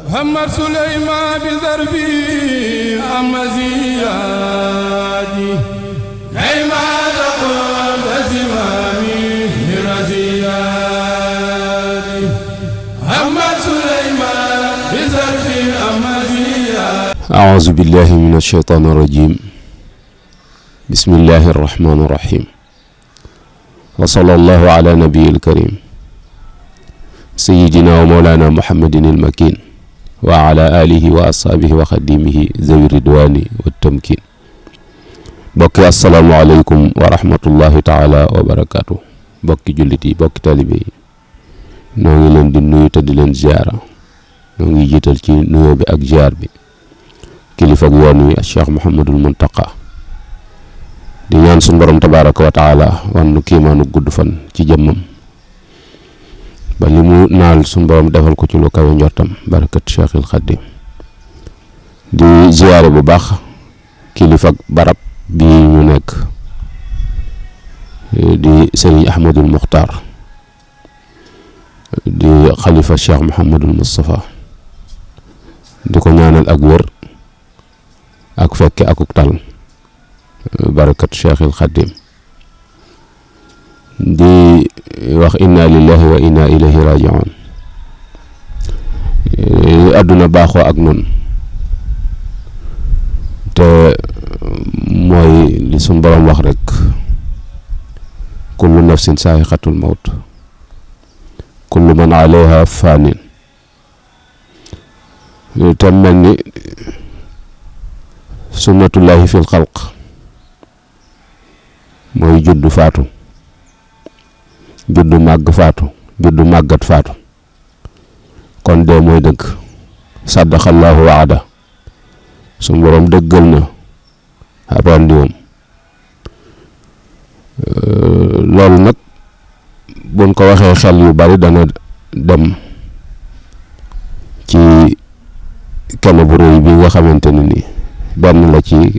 محمد سليمان بذربي أمزيادي كيما تقول زمامي رزيادي محمد سليمان بذربي أمزيادي. أعوذ بالله من الشيطان الرجيم. بسم الله الرحمن الرحيم. وصلى الله على نبي الكريم سيدنا ومولانا محمد المكين وعلى آله وأصحابه وخديمه ذوي الرضوان والتمكين. bokki assalaamu aleykum wa rahmatullahi taala wa barakaatu. bokki jullit yi bokki talibe yi noo ngi leen di nuyu te di leen ziara. noo ngi jiital ci nuyoo bi ak ziar bi kilifa ak yoon wi Cheikh Mouhamadul Muntaqa di ñaan suñu borom tabaraka wa taala wan nu kiimaanu gudd fan ci jëmmam ba li mu naal suñu borom defal ko ci lu kawe njortam barakat Cheikhil Xadim. di ziyaare bu baax kilifa barab bi ñu nekk di Serigne Ahmadul Muxtaar di xalifa Cheikh Mouhamadul Moustapha di ko ñaanal ak wér ak fekke akuk tal barakat Cheikhil Xadim. di wax inna lillahi wa inna ilayhi raji'un. àdduna baaxoo ak nun te mooy li suñ borom wax rek kullu nafsin saa'iqatul mawt kullu man alayha faanin. te mel ni sunnatullahi fil xalq mooy juddu faatu, juddu màgg faatu, juddu màggat faatu. kon dee mooy dëgg. sadaqallahu waada. suñu boroom dëggal na ab rendiwam. loolu nag buñ ko waxee xel yu bari dana dem ci kene bu rëy bi nga xamante ne ni benn la ci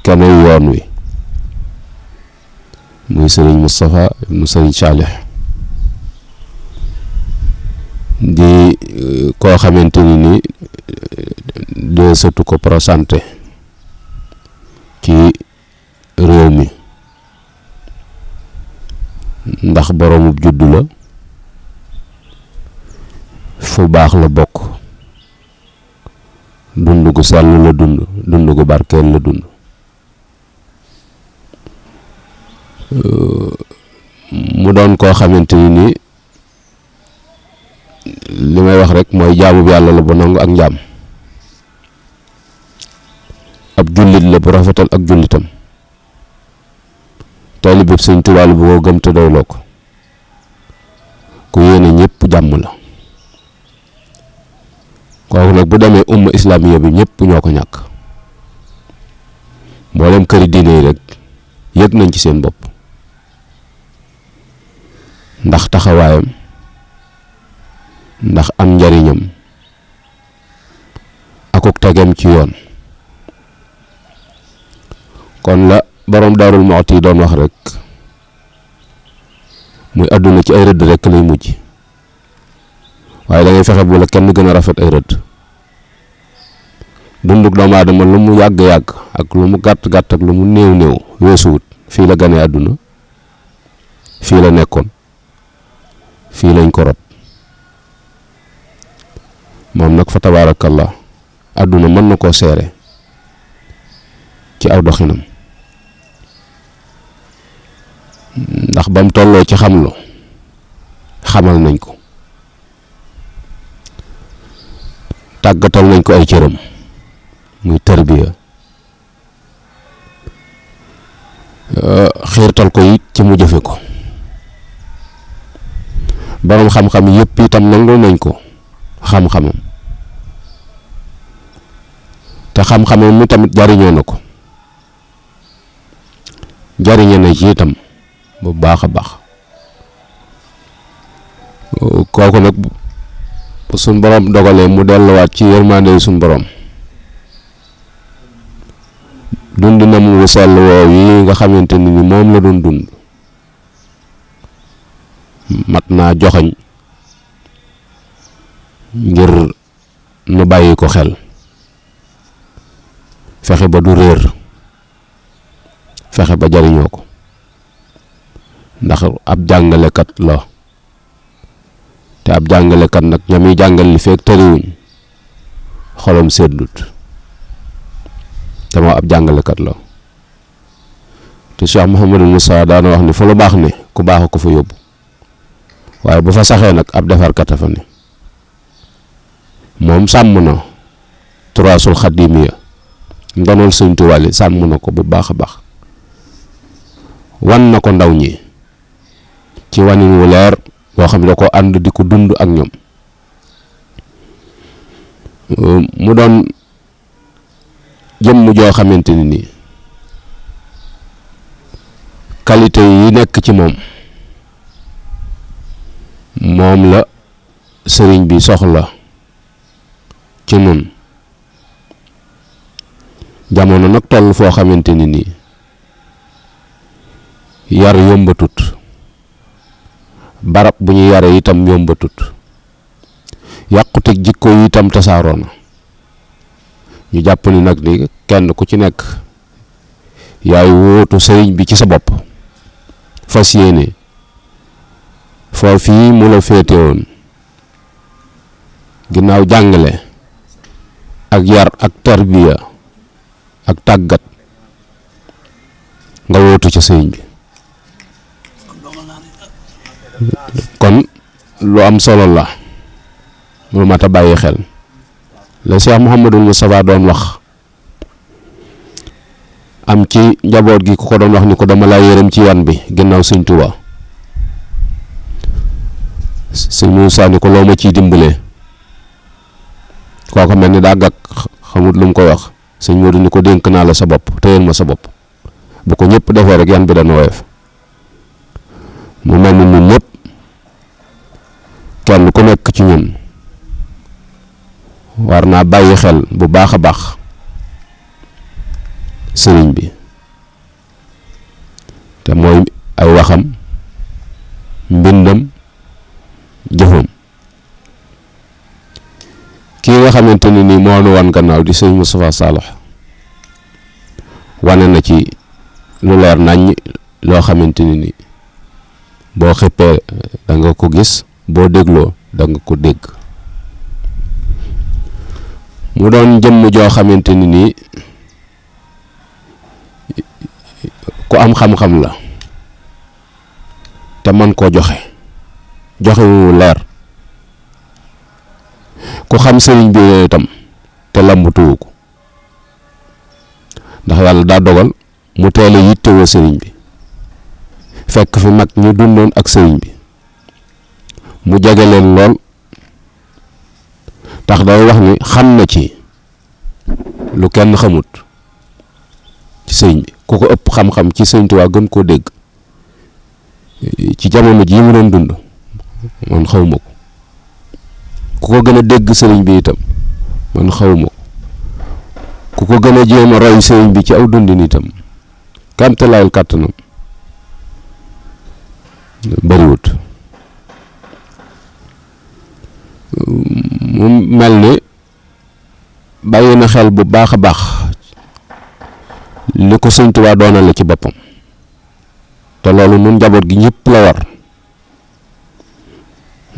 kene yoon wi muy sëriñ Moustapha ibnu sëriñ Saalih di koo xamante ni de sëtu ko présenté ci réew mi ndax boroomub juddu la, fu baax la bokk, dund gu sell la dund gu barkeel la dund. mu doon koo xamante ni li may wax rek mooy jaamu yàlla la bu nangu ak njaam. ab jullit la bu rafetal ak jullitam. taalibe Sëñ Tuubaa bu ko gëm te doyloo ko. ku yéene ñëpp jàmm la. kooku nag bu demee umma islamiya bi ñëpp ñoo ko ñàkk. mboolem këri diine yi rek yëg nañ ci seen bopp. ndax taxawaayam, ndax am njariñam akuk tegem ci yoon. kon la boroom Daarul Muxti doon wax rek muy àdduna ci ay rëdd rek lay mujj, waaye da ngay fexe bu la kenn gën a rafet ay rëdd. dunduk doomu aadama lu mu yàgg-yàgg ak lu mu gàtt-gàtt ak lu mu néew-néew weesuwut fii la gane àdduna, fii la nekkoon, fii lañ ko rob. moom nag fa tabaarakallah àdduna mën na koo seere ci aw doxinam. ndax bam tolloo ci xamlu xamal nañ ko, tàggatal nañ ko ay cëram muy tarbiya, xiirtal ko it ci mu jëfe ko. boroom xam-xam yëpp itam nangul nañ ko xam-xamam, te xam-xamam mi tamit jariñoo na ko, jariñe na ci itam bu baax a baax. kooku nag suñ borom dogalee mu delluwaat ci yërmande suñ borom, dund na mu sell woow yi nga xamante ni moom la doon dund mat naa joxañ ngir nu bàyyi ko xel fexe ba du réer fexe ba jariñoo ko ndax ab jàngalekat la te ab jàngalekat nag ña muy jàngal li fekk tëriwuñ xolom seddut te moo ab jàngalekat la te Cheikh Mouhamadul Moussa daana wax ni fa lu baax ne ku baax ko fa yóbbu waaye bu fa saxee nag ab defarkat a fa ne moom sàmm na turaasul xadimiya ndonol Sëñ Tuubaa li sàmm na ko bu baax a baax wan na ko ndaw ñi ci wanin wu leer boo xam ne da ko ànd di ko dund ak ñoom mu doon jëmm joo xamante ni nii qualité yi nekk ci moom la sëriñ bi soxla ci nun jamono nag toll foo xamante ni nii yar yombatut barab bu ñu yare itam yombatut yàquteg jikko yi itam tasaaroo na ñu jàpp ni nag ni kenn ku ci nekk yaay wóotu sëriñ bi ci sa bopp fas yéene foofii mu la féete woon ginnaaw jàngale ak yar ak tarbiya ak tàggat nga wóotu ca sëriñ bi kon lu am solo la lu mat a bàyyi xel la Cheikh Mouhamadul Moustapha doon wax am ci njaboot gi ku ko doon wax ni ko dama laa yërëm ci yan bi ginnaaw Sëñ Tuubaa Sëñ Muusaa ni ko loo ma ciy dimbalee kooku mel ni daa gàkk xamut lu mu koy wax Sëñ Moodu ni ko dénk naa la sa bopp téyel ma sa bopp bu ko ñëpp defee rek yan bi dana woyof mu mel ni ñun ñëpp kenn ku nekk ci ñun war naa bàyyi xel bu baax a baax sëriñ bi te mooy ay waxam mbindam jëfam kii nga xamante ne nii moo nu wan gannaaw di sëñ Moustapha Saloh wane na ci lu leer naññ loo xamante ne nii boo xëppee da nga ko gis boo dégloo da nga ko dégg mu doon jëmm joo xamante ni nii ku am xam-xam la te man koo joxe wu leer ku xam sëriñ bi itam te lambatuwu ko ndax yàlla daa dogal mu teel a yittewoo sëriñ bi fekk fi mag ñu dundoon ak sëriñ bi mu jege leen lool tax day wax ni xam na ci lu kenn xamut ci sëriñ bi ku ko ëpp xam-xam ci Sëriñ Tuubaa gën koo dégg ci jamono jii mu doon dund man xawma ko ku ko gën a dégg sëriñ bi itam man xawma ko ku ko gën a jéem a roy sëriñ bi ci aw dundin itam kamtalaayal kàttanam bariwut mu mel ni bàyyi na xel bu baax a baax li ko Sëñ Tuubaa doonale ci boppam te loolu nun njaboot gi ñëpp la war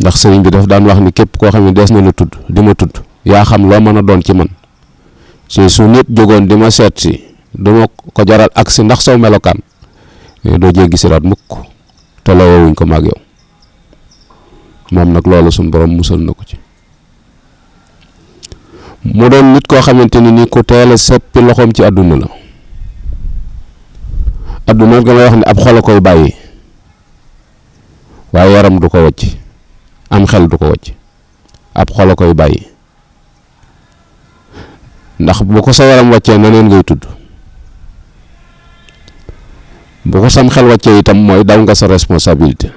ndax sëriñ bi daf daan wax ni képp koo xam ne dees na la tudd di ma tudd yaa xam loo mën a doon ci man si su nit jógoon di ma seet si duma ko jaral agsi ndax saw melokaan doo jéggi siraat mukk te la woowuñ ko maag yow moom nag loolu suñ borom musal na ko ci mu doon nit koo xamante ni ku teel a seppi loxoom ci àdduna la àdduna nga may wax ne ab xol a koy bàyyi waaye yaram du ko wàcc am xel du ko wàcc ab xol a koy bàyyi ndax bu ko sa yaram wàccee neneen ngay tudd bu ko sam xel wàccee itam mooy daw nga sa responsabilité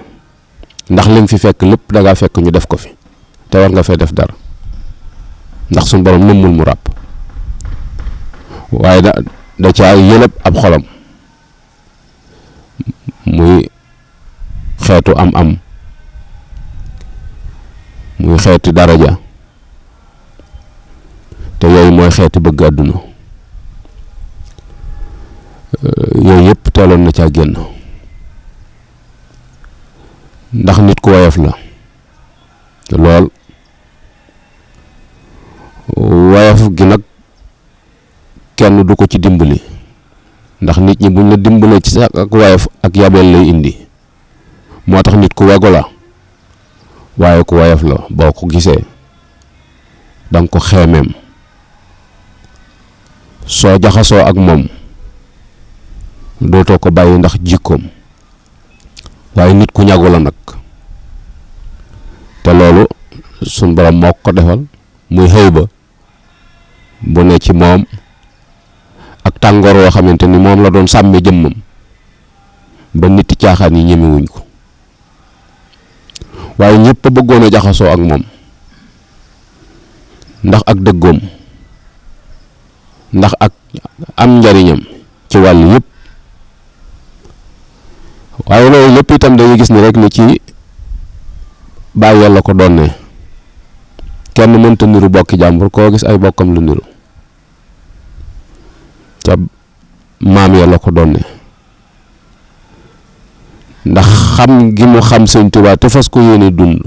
ndax lim fi fekk lépp da ngaa fekk ñu def ko fi te war nga fee def dara ndax suñ borom nëmmul mu ràpp waaye da caa yëlëb ab xolam muy xeetu am muy xeetu daraja te yooyu mooy xeeti bëgg àdduna yooyu yëpp teeloon na caa génn ndax nit ku woyof la lool woyof gi nag kenn du ko ci dimbali ndax nit ñi buñ la dimbalee ci sax ak woyof ak yabeel lay indi moo tax nit ku wego la waaye ku woyof la boo ko gisee danga ko xeemeem soo jaxasoo ak moom dootoo ko bàyyi ndax jikkoom waaye nit ku ñagu la nag te loolu suñ borom moo ko defal muy xëy ba bu ne ci moom ak tàngoor woo xamante ni moom la doon sàmme jëmmam ba nit caaxaan yi ñemewuñ ko waaye ñëpp a bëggoon a jaxasoo ak moom ndax ak dëggoom ndax ak am njariñam ci wàll yëpp waaye loolu lépp itam dañuy gis ni rek ni ci bàyyi yàlla ko doon ne kenn mënta niru bokki jàmbur koo gis ay bokkam lu niru ca maam yàlla ko doon ne ndax xam gi mu xam Sëñ Tuubaa te fas ko yéene dund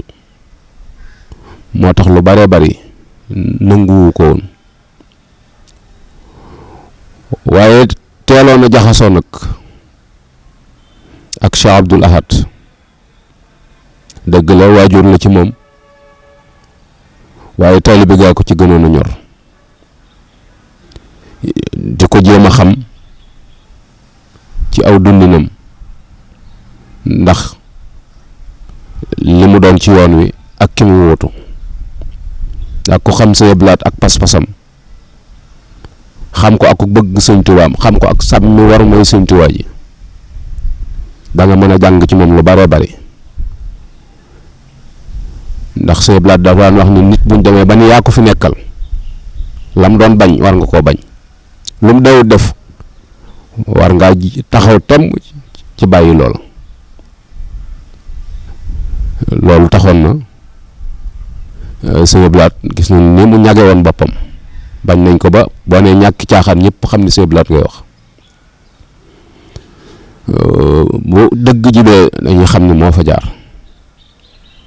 moo tax lu bare bari nanguwu ko woon waaye teeloon a jaxasoo nag ak Cheikh Abdoul Ahad dëgg la waajur la ci moom waaye taalibe gaa ko ci gënoon a ñor di ko jéem a xam ci aw dundinam ndax li mu doon ci yoon wi ak ki mu wuutu ak ko xam Sëñ Abdou Lahad ak pas-pasam xam ko ak bëgg Sëñ Tuubaa xam ko ak sàmmi war mooy Sëñ Tuubaa ji da nga mën a jàng ci moom lu bare bari ndax Sëñ Abdou Lahad dafa daan wax ni nit buñ demee ba ni yaa ko fi nekkal lam doon bañ war nga koo bañ lu mu dawut def war ngaa taxaw temm ci bàyyi loolu taxoon na Sëñ Abdou Lahad gis nañ ni mu ñage woon boppam bañ nañ ko ba boo nee ñàkki caaxaan ñëpp xam ni Sëñ Abdou Lahad ngay wax bu dëgg jibee dañuy xam ni moo fa jaar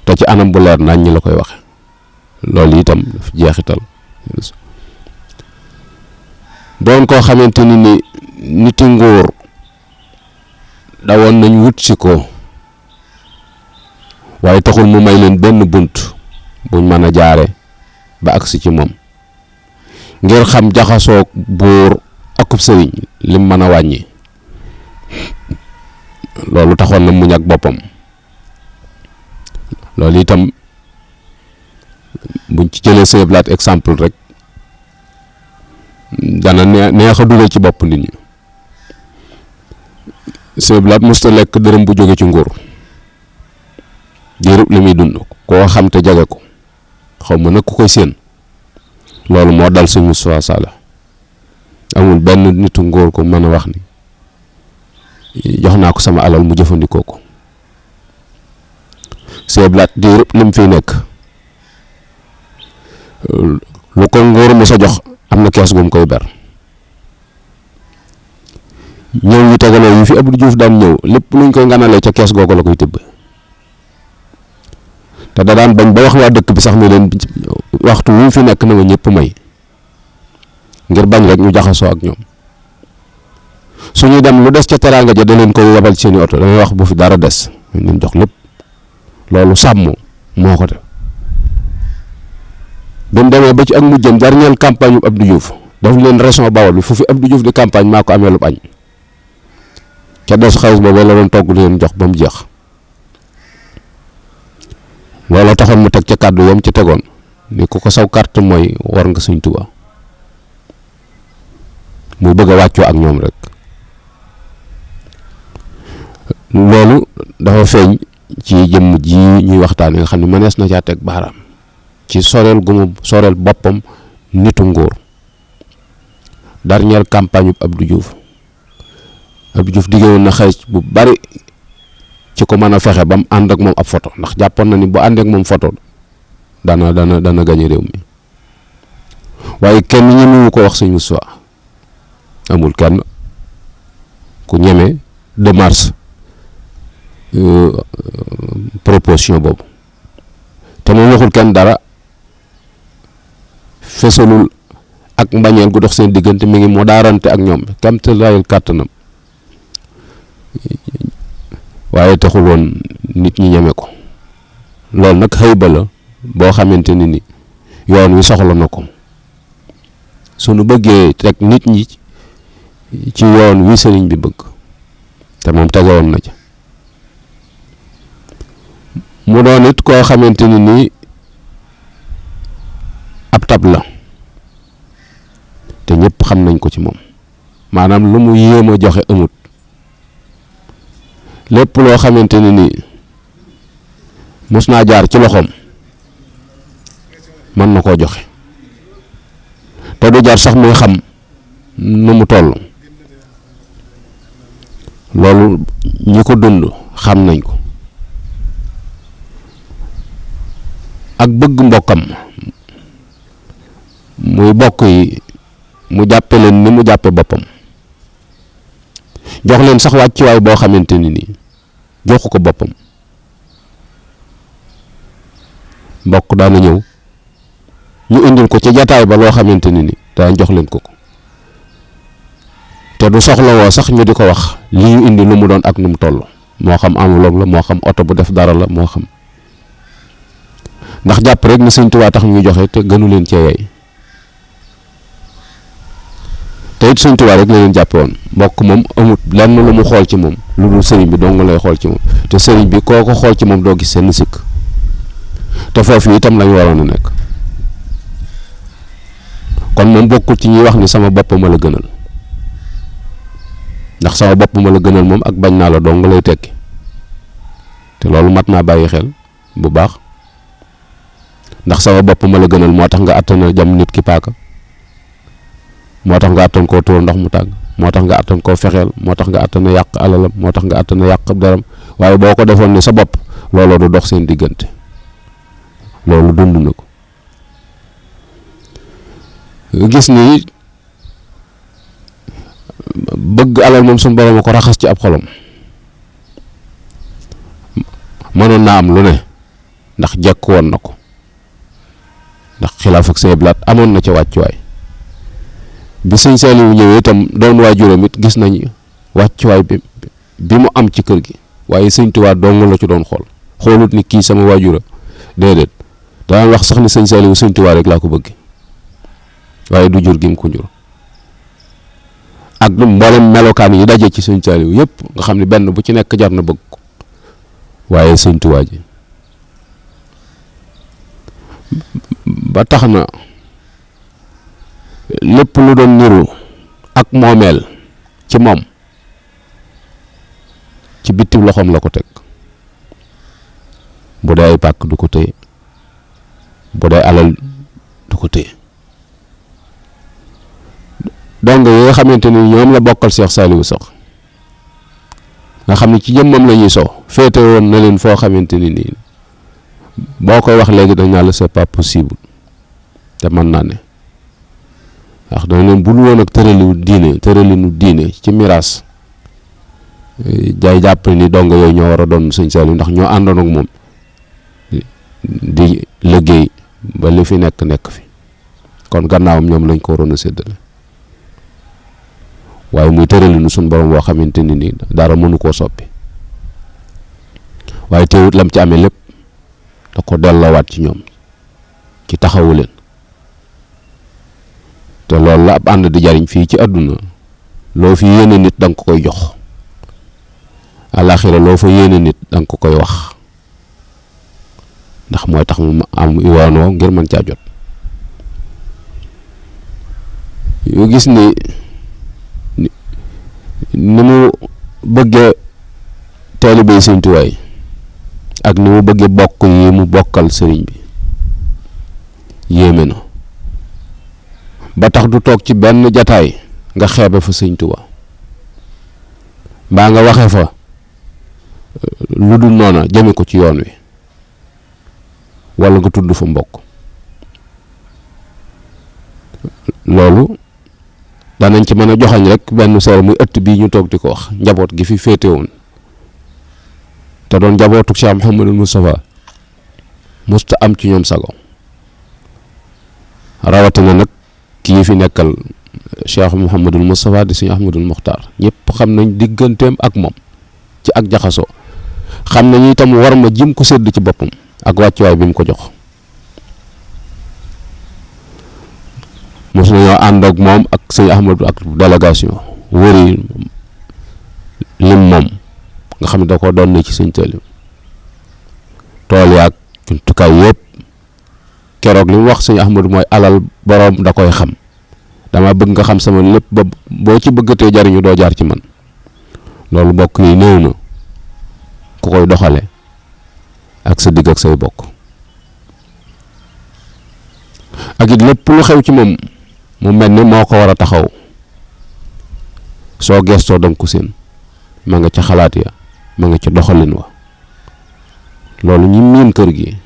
te ci anam bu leer nañ ñi la koy waxe loolu itam daf jeexital doon koo xamante ni niti nguur dawoon nañ wut si ko waaye taxul mu may leen benn bunt buñ mën a jaare ba agsi ci moom ngir xam jaxasoo buur akub sëriñ lim mën a wàññi loolu taxoon na muñ ak boppam loolu itam buñ ci jëlee Sëñ Abdou Lahad exemple rek dana neex a dugal ci bopp nit ñi Sëñ Abdou Lahad musta lekk dërëm bu jóge ci nguur diirub li muy dund koo xam te jage ko xaw ma nag ku koy séen loolu moo dal Sëñ Moustapha Sall amul benn nitu nguur ko mën a wax ni jox naa ko sama alal mu jëfandikoo ko Sëñ Abdou Lahad diirub li mu fiy nekk lu ko nguur mu sa jox am na kees gu mu koy ber ñëw ñu tegaloo yu fi Abdou Diouf daan ñëw lépp luñ koy nganalee ca kees googu la koy tibb te da daan bañ ba wax waa dëkk bi sax ne leen waxtu wu fi nekk na nga ñëpp may ngir bañ rek ñu jaxasoo ak ñoom suñuy dem lu des ca teraanga ja da leen koy yabal ci seeni oto damay wax bu fi dara des ñu leen jox lépp loolu sàmm moo ko def ba mu demee ba ci ak mujjam dernière campagne bu Abdou Diouf daf leen région Bawol bi fu fi Abdou Diouf di campagne maa ko amee lu añ ca des xaalis boobu la doon togg leen jox ba mu jeex looloo taxoon mu teg ca kàddu yam ci tegoon ni ku ko saw carte mooy war nga Sëñ Tuubaa muy bëgg a wàccoo ak ñoom rek loolu dafa feeñ ci jëmm ji ñuy waxtaan nga xam ne mënees na caa teg baaraam ci soreel gu mu soreel boppam nitu nguur dernière campagne bu Abdou Diouf diggoon na xëy bu bari ci ko mën a fexe ba mu ànd ak moom ab photo ndax jàppoon na ni bu ànd ak moom photo dana gañe réew mi waaye kenn ñemewu ko wax sëñ Moustapha, amul kenn ku ñeme démarche proposition boobu, te moom waxul kenn dara, fesalul ak mbañeel gu dox seen diggante, mi ngi moo daarante ak ñoom kam te layul kàttanam, waaye taxul woon nit ñi ñeme ko. loolu nag xëy ba la boo xamante ni yoon wi soxla na ko. sunu bëggee teg nit ñi ci yoon wi sëriñ bi bëgg, te moom tegewoon na ca, mu doon it koo xamante ni ab tab la, te ñëpp xam nañ ko ci moom. maanaam lu mu yéem a joxe amut, lépp loo xamante ni mos naa jaar ci loxoom mën na koo joxe, te du jaar sax muy xam nu mu toll. loolu ñi ko dund xam nañ ko. ak bëgg mbokkam, muy bokk yi mu jàppe leen ni mu jàppe boppam, jox leen sax wàccuwaay boo xamante ni joxu ko boppam. mbokk daana ñëw ñu indil ko ci jataay ba loo xamante ni daan jox leen ko te du soxla woo sax ñu di ko wax li ñu indi lu mu doon ak nu mu toll, moo xam enveloppe la, moo xam oto bu def dara la, moo xam, ndax jàpp rek ni Sëñ Tuubaa tax ñuy joxe te gënu leen cee yey. te it Sëñ Tuubaa rek la leen jàppe woon. mbokk moom amut lenn lu mu xool ci moom lu dul sëriñ bi dong lay xool ci moom, te sëriñ bi koo ko xool ci moom doo gis seen sikk, te foofu itam lañ waroon a nekk. kon moom bokkul ci ñuy wax ni sama bopp ma la gënal, ndax sama bopp ma la gënal moom ak bañ naa la dong lay tekki, te loolu mat naa bàyyi xel bu baax. ndax sama bopp ma la gënal moo tax nga attana jam nit ki paaka, moo tax nga attan koo tuur ndox mu tàng, moo tax nga attan koo fexeel, moo tax nga attana yàq alalam, moo tax nga attana yàq daram. waaye boo ko defoon ni sa bopp, looloo du dox seen diggante. loolu dund na ko. gis ni bëgg alal moom suñu borom a ko raxas ci ab xolam. mënoon naa am lu ne ndax jekk woon na ko, ndax xilaaf ak say blaat amoon na ca wàccuwaay. bi sëñ Saliou ñëwee itam doon waajuram it gis nañ wàccuwaay bi mu am ci kër gi, waaye sëñ Tuubaa dong la ci doon xoolut ni kii sama waajura, déedéet. daan wax sax ni sëñ Saliou sëñ Tuubaa rek laa ko bëgg, waaye du jur gi mu ko jur. ak mboolem melokaan yi daje ci sëñ Saliou yëpp nga xam ne benn bu ci nekk jar na bëgg ko, waaye sëñ Tuubaa ji ba tax na lépp lu doon niru ak moomeel ci moom ci bitti loxoom la ko teg. bu dee ay pàkk du ko téye, bu dee alal du ko téye. donc yi nga xamante ni ñoom la bokkal Cheikh Saliou sax nga xam ne ci jëmmam la ñuy féete woon na leen foo xamante ni nii boo koy wax léegi dañ naa la c'est pas possible, te mën naa ne ndax dañ leen bul woon ak tëralinu diine ci miraas jaay jàpp ni dong yooyu ñoo war a doon sëñ Saliou, ndax ñoo àndoon ak moom di liggéey ba li fi nekk fi, kon gannaawam ñoom lañ ko waroon a séddale. waaye muy tëralinu suñ borom boo xamante ni nii dara mënu koo soppi, waaye teewut lam ci amee lépp da ko delloowaat ci ñoom ci taxawu leen. te loolu la ab ànd di jariñ fii ci àdduna, loo fi yéene nit da nga ko koy jox, àllaaxira loo fa yéene nit da nga ko koy wax, ndax mooy tax mu am yoonoo ngir mën caa jot. yoo gis ni mu bëggee taalibe Sëñ Tuubaa ak ni mu bëggee bokk yi mu bokkal sëriñ bi yéeme na, ba tax du toog ci benn jataay nga xeebe fa Sëñ Tuubaa mbaa nga waxe fa lu dul noona jëme ko ci yoon wi, walla nga tudd fa mbokk. loolu danañ ci mën a joxañ rek benn seere muy ëtt bii ñu toog di ko wax njaboot gi fi féete woon te doon njabootu Cheikh Mouhamadul Moustapha musta am ci ñoom sago rawatina nag kii fi nekkal Cheikh Mouhamadul Moustapha di Sëñ Ahmadul Muxtaar ñëpp xam nañ digganteem ak moom ci ak jaxasoo xam nañu itam war ma jim ko sédd ci boppam ak wàccuwaay bi mu ko jox mos nañoo ànd ak moom ak Sëñ Ahmadu ak délégation wëri lim moom nga xam ne da ko doon ne ci sëñ Taliou tool yaag jumtukaay yëpp keroog li mu wax Sëñ Ahmadu mooy alal boroom da koy xam dama bëgg nga xam sama lépp ba boo ci bëggatee jariñu doo jaar ci man loolu bokk yi néew na ku koy doxale ak sa digg ak say bokk ak it lépp lu xew ci moom mu mel ni moo ko war a taxaw soo gestoo danga ko seen ma nga ca xalaat ya ma nga ca doxalin wa loolu ñi miin kër gi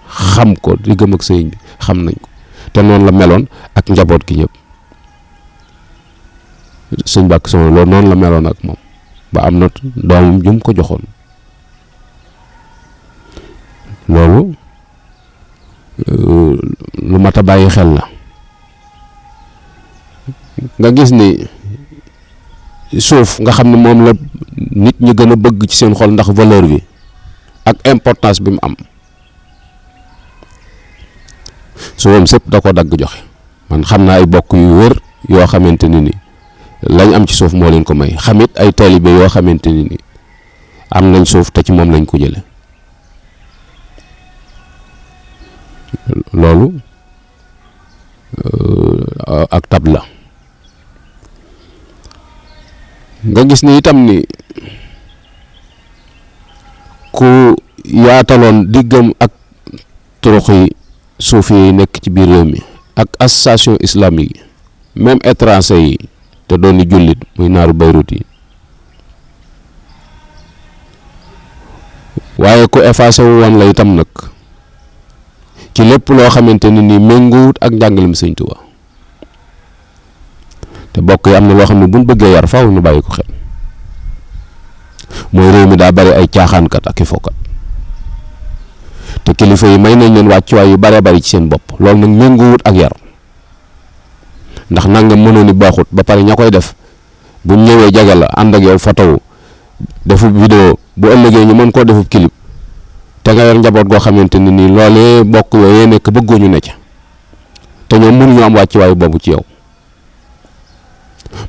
xam ko diggam ak sëñ bi xam nañ ko te noonu la meloon ak njaboot gi ñëpp sëñ Mbàkke Soxna loolu noonu la meloon ak moom ba am na doomam jum ko joxoon loolu lu mat a bàyyi xel la nga gis ni suuf nga xam ne moom la nit ñi gën a bëgg ci seen xol ndax valeur bi ak importance bi mu am suufam sëpp da ko dagg joxe man xam naa ay bokk yu wër yoo xamante ni lañ am ci suuf moo leen ko may xamit ay taalibe yoo xamante ni am nañ suuf te ci moom lañ ko jële loolu ak tab la nga gis ni itam ni ku yaataloon diggam ak turux yi suuf yi nekk ci biir réew mi ak association islamique yi même étranger yi te doon ni jullit muy naaru Bayrut yi waaye ku effacé wu woon la itam nag ci lépp loo xamante ni nii méngoowut ak njàngalem Sëñ Tuubaa te bokk yi am na loo xam ne buñ bëggee yar faaw ñu bàyyi ko xel mooy réew mi daa bari ay caaxaankat ak i fookat te kilifa yi may nañ leen wàccuwaay yu bare bari ci seen bopp loolu nag méngoowut ak yar ndax nangam mënoon ni baaxut ba pare ña koy def buñ ñëwee jage la ànd ak yow photo defu vidéo bu ëllëgee ñu mën koo defu clip te nga yor njaboot goo xamante ni nii loolee bokk yooyee nekk bëggooñu ne ca te ñoom mënuñu am wàccuwaay boobu ci yow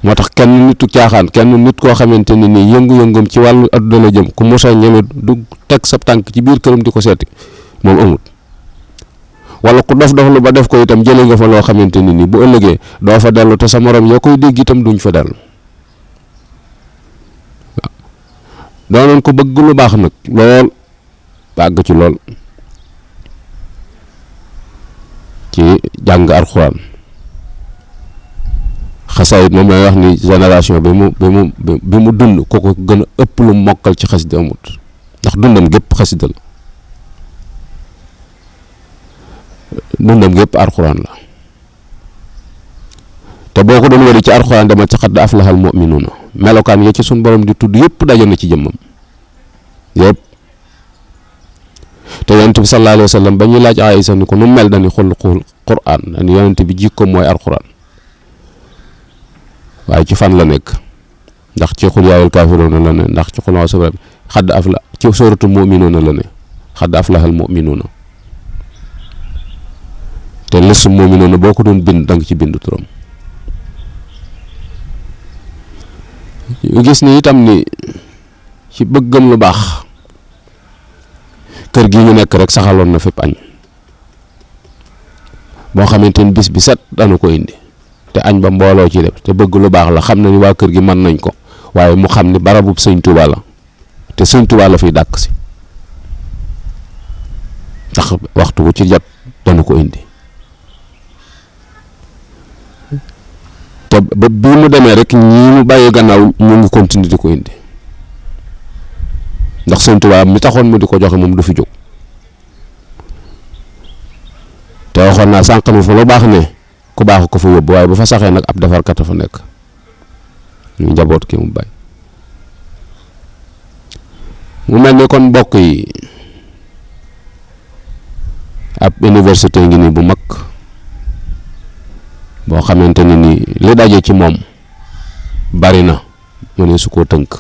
moo tax kenn nitu caaxaan kenn nit koo xamante ni nii yëngu-yëngum ci wàllu adduna la jëm ku mosa ñeme du teg sa tànk ci biir këram di ko seeti moom amut wala ku dof lu ba def ko itam jëlee nga fa loo xamante ni nii bu ëllëgee doo fa dellu te sa morom yoo koy dégg itam duñ fa dellu waaw doonoon ko bëgg lu baax nag lool bàgg ci lool ci jàng alxuraan xasaayit moom lay wax ni génération bi mu dund ko ko gën a ëpp lu mokkal ci xasida amut ndax dundam gépp xasida la dundam gépp alxuraan la te boo ko doon wari ci alxuraan demal ci xadd aflahal mu'minuuna melokaan ya ci sun borom di tudd yëpp daje na ci jëmmam yëpp te yonent bi sallallahu alayhi wa sallam ba ñuy laaj Aysa ni ko nu mel dañuy xulqul quraan dañuy yonent bi jikko mooy alxuraan waaye ci fan la nekk ndax ci xul yaayul kaafiruuna la ne ndax ci xul wasabra xadd afla ci sóoratu mu'minuuna la ne xadd aflahal mu'minuuna te lësu mu'minuuna boo ko doon bind danga ci bind turam yu gis ni itam ni ci bëggam lu baax kër gi ñu nekk rek saxaloon na fépp añ boo xamante ni bis bi set dana ko indi te añ ba mbooloo ci def te bëgg lu baax la xam na ni waa kër gi mën nañ ko waaye mu xam ni barabu Sëñ Tuubaa la te Sëñ Tuubaa la fiy dàkk si tax waxtu wu ci jot dana ko indi te ba bi mu demee rek ñii mu bàyyi gannaaw ñu ngi continuer di ko indi ndax Sëñ Tuubaa mi taxoon mu di ko joxe moom du fi jóg te waxoon naa sànq mi fa lu baax ne ku baax ko fa yóbbu, waaye bu fa saxee nag ab defarkat a fa nekk ñu njaboot ki mu bàyyi. mu mel ni kon mbokk yi ab université ngi nii bu mag boo xamante ne ni li daje ci moom bari na mu ne su koo tënk,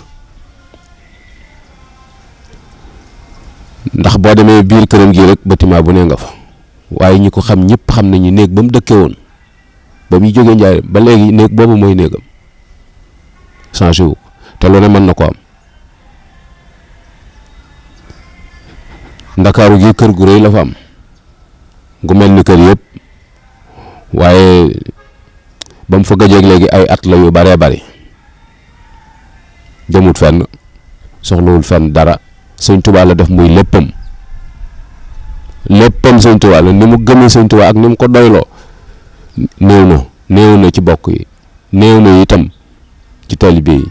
ndax boo demee biir këram gi rek bâtiment bu ne nga fa, waaye ñi ko xam ñëpp xam nañu néeg ba mu dëkke woon ba muy jógee Njaay ba léegi néeg boobu mooy néegam, changé wu te lu ne mën na ko am. Ndakaaru gi kër gu rëy la fa am gu mel ni kër yëpp, waaye ba mu fa gëjeeg léegi ay at la yu baree bari, demut fenn, soxlawul fenn dara. Sëñ Tuubaa la def muy léppam Sëñ Tuubaa la, ni mu gëmee Sëñ Tuubaa ak ni mu ko doyloo néew na ci bokk yi, néew na itam ci taalibe yi,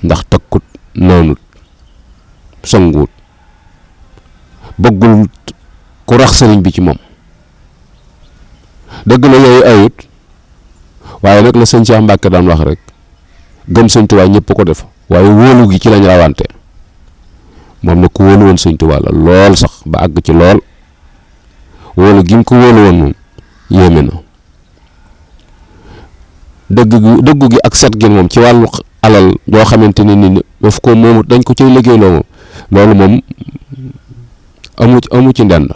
ndax takkut naanut sanguut bëggul ku rax sëriñ bi ci moom. dëgg la yooyu ayut, waaye nag la sëñ Cheikh Mbacke daan wax rek, gëm Sëñ Tuubaa ñëpp ko def, waaye wóolu gi ci lañ rawante. moom nag ku wóolu woon Sëñ Tuubaa la lool sax ba àgg ci lool, wóolu gi mu ko wóolu woon moom yéeme na. dëggu gi ak set gi moom ci wàllu alal joo xamante ne ni daf ko moom dañ ko ciy liggéeyloo moom, loolu moom amu ci ndend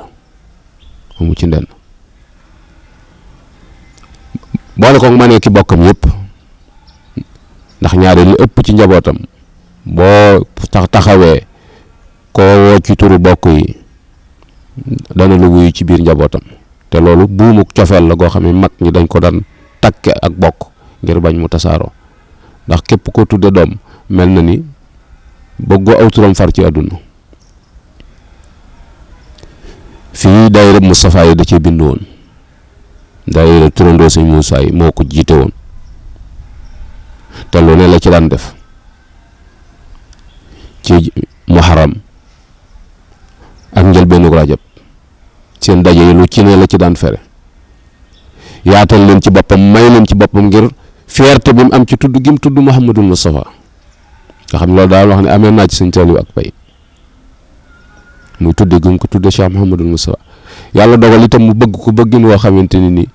boole ko ma ne ki bokkam yëpp, ndax ñaari li ëpp ci njabootam boo taxawee koo woo ci turu bokk yi dana lu wuyu ci biir njabootam, te loolu buumuk cofeel la goo xam ne mag ñi dañ ko daan takke ak bokk ngir bañ mu tasaaroo, ndax képp ko tudde doom mel na ni bëggoo aw turam far ci àdduna. fii daayira Moustapha yi da cee bind woon, daayira turandoo Sëñ Muusaa yi moo ko jiite woon, te lu ne la ci daan def ci muharram ak njëlbeenu rajab, seen daje yi lu ci ne la ci daan fere, yaatal leen ci boppam, may leen ci boppam ngir fierté bi mu am ci tudd gi mu tudd Muhammadul Moustapha, nga xam ne loolu daal wax ne amee naa ci Sëñ Saaliw ak pay, muy tudde gi mu ko tudde Cheikh Muhammadul Moustapha. yàlla dogal itam mu bëgg ko bëggin woo xamante ni nii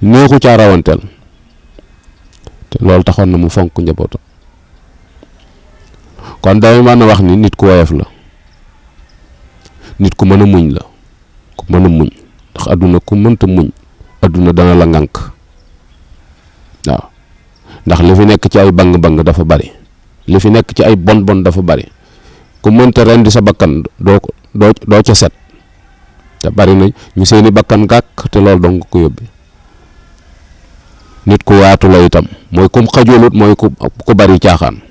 neexu caa rawanteel, te loolu taxoon na mu fonk njabootam. kon damay mën a wax ni nit ku woyof la, nit ku mën a muñ la, ku mën a muñ, ndax adduna ku mënta muñ adduna dana la ngànk. waaw ndax li fi nekk ci ay bang-bang dafa bari, li fi nekk ci ay bon dafa bari, ku mënta rendi sa bakkan doo ca set, te bari na ñu seeni bakkan gàkk te loolu dong ko yóbbi. nit ku yaatu la itam, mooy kum xajolut, mooy ku bari caaxaan.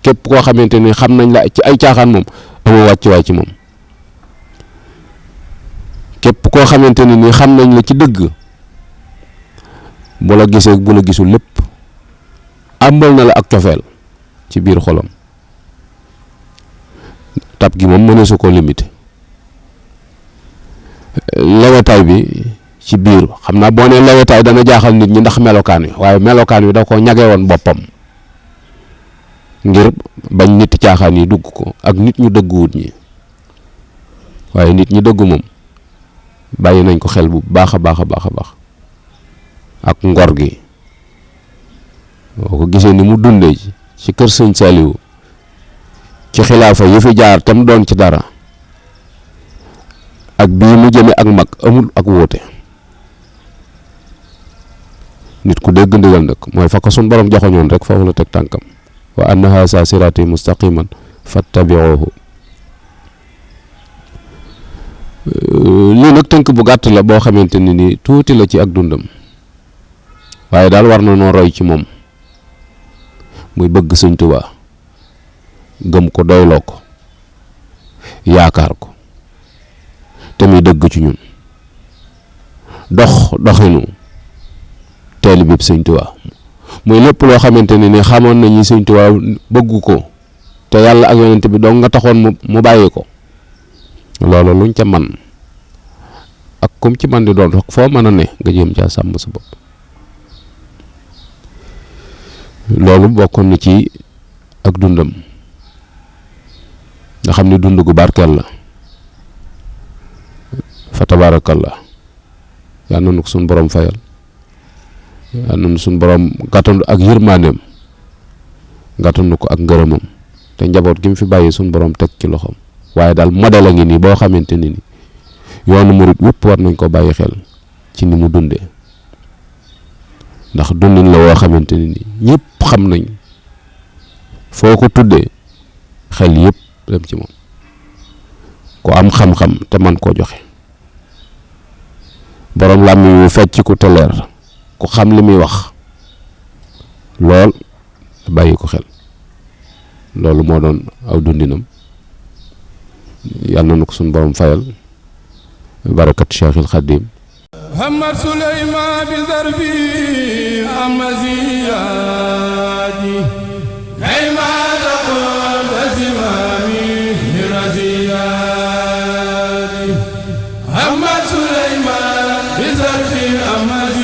képp koo xamante ni xam nañ la ci ay caaxaan moom amoo wàccuwaay ci moom. képp koo xamante ni xam nañ la ci dëgg, bu la gisee bu la gisul lépp àmbal na la ak cofeel ci biir xolam. tab gi moom mëneesu ko limité. lewetaay bi ci biir, xam naa boo nee lewetaay dana jaaxal nit ñi ndax melokaan wi, waaye melokaan wi da ko ñage woon boppam ngir bañ nit caaxaan yi dugg ko ak nit ñu dëgguwut ñi, waaye nit ñi dëggu moom bàyyi nañ ko xel bu baax a baax a baax a baax. ak ngor gi boo ko gisee ni mu dundee ci kër Sëñ Saaliw ci xilaafa yi fi jaar tam doon ci dara, ak bii mu jëme ak mag amul ak wóote. nit ku dégg ndigal nag mooy fa ko sun borom joxoñoon rek foofu la teg tànkam, wa anna haza sirati mustaqiman fattabi'uhu. lii nag tënk bu gàtt la boo xamante ni tuuti la ci ak dundam, waaye daal war na noo roy ci moom, muy bëgg Sëñ Tuubaa, gëm ko, doyloo ko, yaakaar ko, te muy dëgg ci ñun, doxinu taalibe bi Sëñ Tuubaa, muy lépp loo xamante ni xamoon nañu Sëñ Tuubaa bëgg ko te yàlla ak yonent bi dong nga taxoon mu bàyyi ko, loolu luñ ca man ak comme ci man di doon rek foo mën a ne nga jéem caa sàmm sa bopp. loolu bokkoon na ci ak dundam nga xam ne dund gu barkeel la fa tabaarakallah yal na nu ko suñ borom fayal yal na nu suñ borom gàttandu ak yërmandeem gàttandu ko ak ngërëmam te njaboot gi mu fi bàyyi suñ borom teg ci loxoom. waaye daal modèle a ngi nii boo xamante ni yoonu murit wépp war nañ ko bàyyi xel ci ni mu dundee ndax dundin la woo xamante ni ñëpp xam nañ foo ko tuddee xel yëpp dem ci moom ku am xam-xam te man koo joxe boroom làmmiñ wu fecc ku te leer ku xam li muy wax lool bàyyi ko xel loolu moo doon aw dundinam yàlla na ko suñu borom fayal barakat Cheikhul Khadim Muhammad Suleymaan bi zarfi amaziyadi hayma taqul azimami raziyadi Muhammad Suleymaan bi zarfi amaziyadi